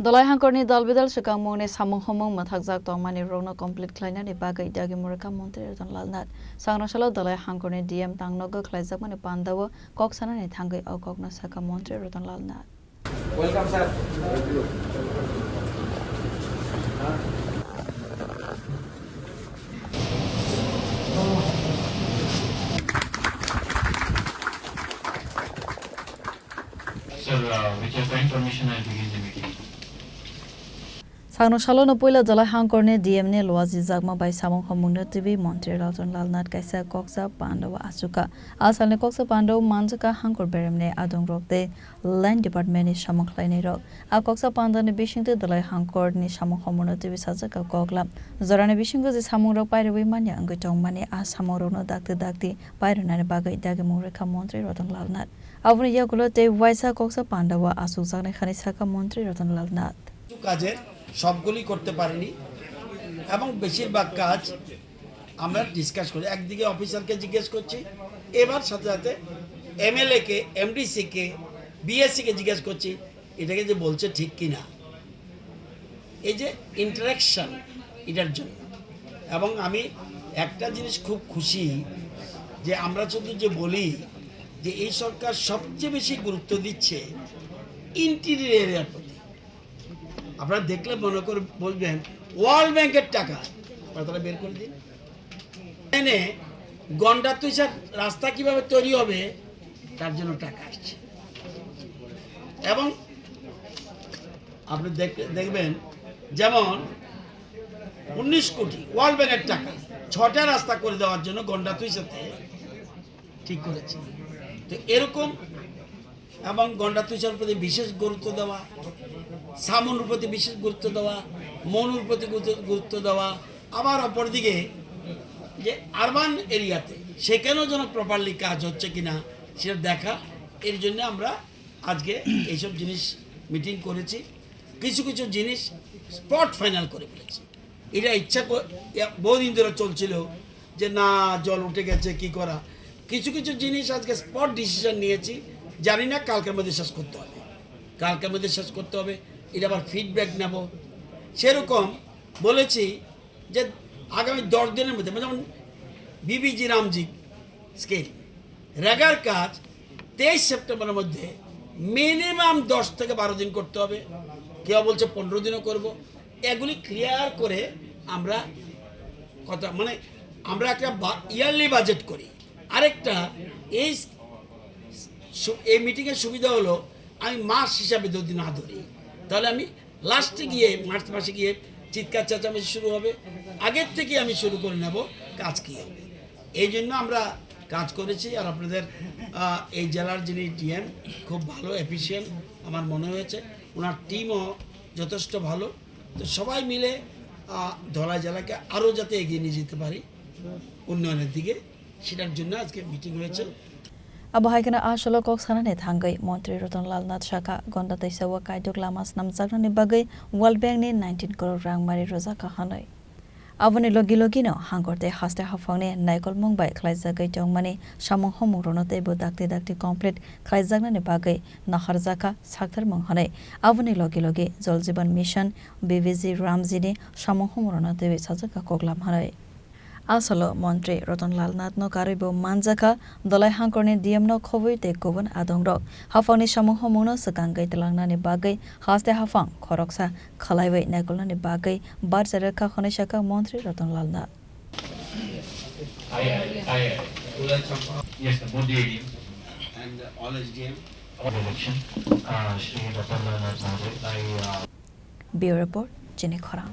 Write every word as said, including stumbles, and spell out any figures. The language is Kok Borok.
Dhalai hangkorni dalbidal swkangmungni samung humung mwthakjak tongmani rokno complete khlainani bagwi dagi mwrwkha Montri Ratan Lal Nath. Sangrong salo Dhalai hangkorni D M tangnogo khlaijakmani pandao kok sanani thangwi o kokno sakha Montri Ratan Lal Nath. Welcome, sir. Sir, uh, with your kind permission, I'll begin the meeting. Sakno salono puila Dhalai hangkorni D M ni luajijakma bai samung humungno twiwi Montri Ratan Lal Nath kaisa koksa pandao achukha. A salni koksa pandao manjakha hangkor beremni adongrok tei Land Department ni samung khlainairok. A koksa pandani bisingtwi Dhalai hangkorni samung humungno twiwi sajakha koklam. Jorani bisingo je samungrok pairwi manya wngwi tongmani, a samungrokno dakti dakti pairwnani bagwi dagi mwrwkha Montri Ratan Lal Nath. Aboni yagulo tei waisa koksa pandao achukjaknai khanwi sakha Montri Ratan Lal Nath. কিছু কাজের সবগুলি করতে পারিনি এবং বেশিরভাগ কাজ আমরা ডিসকাস করি। একদিকে অফিসারকে জিজ্ঞেস করছি, এবার সাথে সাথে এমএলএ কে, এমডিসি কে, বিএসসি কে জিজ্ঞেস করছি, এটাকে যে বলছে ঠিক কি না। এই যে ইন্টারাকশন, এটার জন্য। এবং আমি একটা জিনিস খুব খুশি যে আমরা শুধু যে বলি যে এই সরকার সবচেয়ে বেশি গুরুত্ব দিচ্ছে ইন্টেরিয়র এরিয়ার প্রতি। আপনারা দেখলে মনে করে বলবেন, ওয়ার্ল্ড ব্যাংকের টাকা, আপনারা তাহলে বের করে দিন। এনে গন্ডার তুইসার রাস্তা কিভাবে তৈরি হবে, তার জন্য টাকা আসছে। এবং আপনি দেখ-, দেখবেন, যেমন উনিশ কোটি ওয়ার্ল্ড ব্যাংকের টাকা, ছটা রাস্তা করে দেওয়ার জন্য গন্ডার তুইসাতে ঠিক করেছি। তো এরকম এবং গন্ডার তুইসার প্রতি বিশেষ গুরুত্ব দেওয়া, সামুর প্রতি বিশেষ গুরুত্ব দেওয়া, মনুর প্রতি গুরুত্ব, গুরুত্ব দেওয়া, আবার অপরদিকে যে আরবান এরিয়াতে সেখানেও যেন প্রপারলি কাজ হচ্ছে কিনা সেটা দেখা। এর জন্য আমরা আজকে এইসব জিনিস মিটিং করেছি, কিছু কিছু জিনিস স্পট ফাইনাল করে ফেলেছি। এটা ইচ্ছা ক-, ইয়া, বহুদিন ধরে চলছিল যে না, জল উঠে গেছে, কি করা। কিছু কিছু জিনিস আজকে স্পট ডিসিশন নিয়েছি, জানি না কালকের মধ্যে শেষ করতে হবে, কালকের মধ্যে শেষ করতে হবে, এটা আবার ফিডব্যাক নেব। সেরকম বলেছি যে আগামী দশ দিনের মধ্যে, যেমন বিবিজি রামজি স্কিম, রেগার কাজ তেইশ সেপ্টেম্বরের মধ্যে মিনিমাম দশ থেকে বারো দিন করতে হবে, কেউ বলছে পনেরো দিনও করব। এগুলি ক্লিয়ার করে আমরা কথা, মানে, আমরা একটা বা-, ইয়ারলি বাজেট করি। আরেকটা, এই সু-, এই মিটিংয়ের সুবিধা হলো আমি মাস হিসাবে যদি না ধরি, তাহলে আমি লাস্টে গিয়ে, মার্চ মাসে গিয়ে চিৎকার চেঁচামেচি শুরু হবে। আগের থেকে আমি শুরু করে নেব কাজ কী হবে। এই জন্য আমরা কাজ করেছি। আর আপনাদের, আহ, এই জেলার যিনি ডিএম, খুব ভালো, এফিশিয়েন্ট আমার মনে হয়েছে, ওনার টিমও যথেষ্ট ভালো। তো সবাই মিলে, আহ, ধলাই জেলাকে আরও যাতে এগিয়ে নিয়ে যেতে পারি উন্নয়নের দিকে, সেটার জন্য আজকে মিটিং হয়েছে। Abo hai kheno a salo kok sanani thangwi Montri Ratan Lal Nath sakha, gonda teisa o kaidok lama snamjaknani bagwi World Bank ni nineteen crore rangmari rwjakha hwnwi. Aboni logi logino hangkor tei haste haphangni naikolmung bai khlaijagwi tongmani samung humung rokno teibo dakti dakti complete khlaijaknani bagwi naharjakha sakthar mung hwnwi. Aboni logi logi Jal Jeevan Mission, B V G Ramjini samung humung rokno teibo sajakha koklam hwnwi. A salo Montri Ratan Lal Nathno karwibo manjakha, Dhalai hangkorni D M no khobwi tei kubun adongrok. Haphangni samung humungno swkangwi twlangnani bagwi haste haphang khoroksa khlaiwi naikolnani bagwi barja rwkha hwnwi sakha Montri Ratan Lal Nath. Yes, sir, both the A D M. And all S D M. Election, uh, Shri Ratan Lal Nath Mahoday, I, uh, Bureau Report, Chini Khorang.